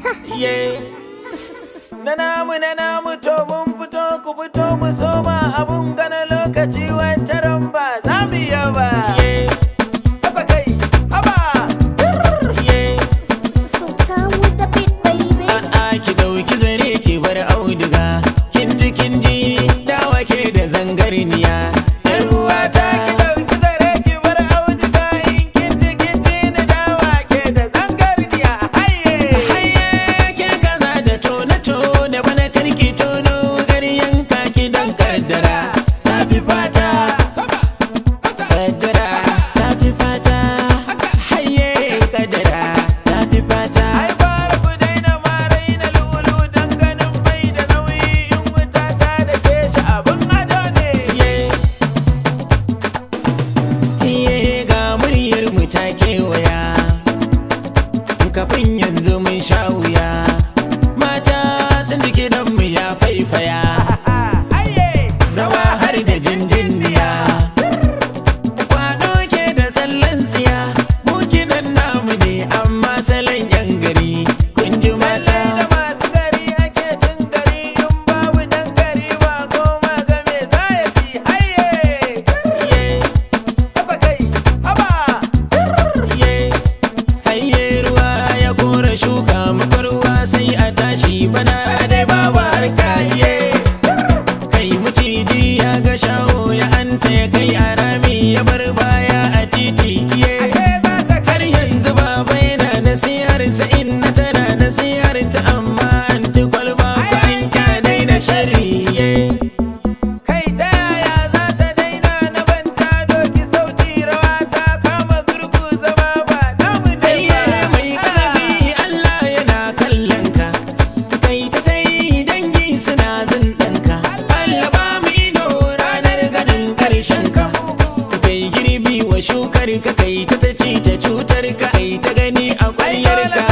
Yeah. Na namu to mun fito ku fito mu soma abun gana lokaci wancan ba za mu yi ba. Yeah. Haba kai, haba. Yeah. Sultan with the beat, baby. A'a, ki dauki zare ki bar auduga. Kin ji dawa ke da zangarniya. Yar uwata. Ki dauki zare ki bar auduga in kin ji ni dawa ke da zangarniya. Haye. Haye ke kaza da tone tone bana karki tono garyan kaki dan kaddara. Tafi fata. Kaddara tafi fata. Haye kaddara tafi fata. Ai fara ku daina ma raina lulu dan ganin bai da nauyi in wuta ta da ke shi abun ado ne. Iye ga muryar mu ta kewaya, kafin yanzu mun sha wuya, mata sun jike don mu ya faifaya, Haye. Rawa har da jinjinniya, kwado ke da tsallen tsiya, mu kiɗan namu ne amma salon yan gari, kun ji mata. Lallai da masu gari ake cin gari in babu dan gari ba goma ga me za ya ci. Haye. Iye. Haba kai, haba. Haye, haye ruwa ya kora shuka muka ruwa sai a tashi bana dai babu harka iye. Kai maciji ya ga shaho ya anta ya kai a rami ya bar baya a titi iye. Ashe za ta Har yanzu baba yana nasihar sa, inna tana nasihar ta, amma anti kwalba ku an kya daina sharri iye. Kai ta yaya za ta daina na banta doki sauti rawa ta kama gurgu zama ba namu ne Ayye ba. mai kazafi Allah yana kallon ka, kai ta tai dangi suna zindanka. Allah ba mu ido ranar ganin karshen ka, kai girbi wa shukar ka, kai ta ta ci ta cutar ka, ai ta gani a Ai ƙwaryar dole ka.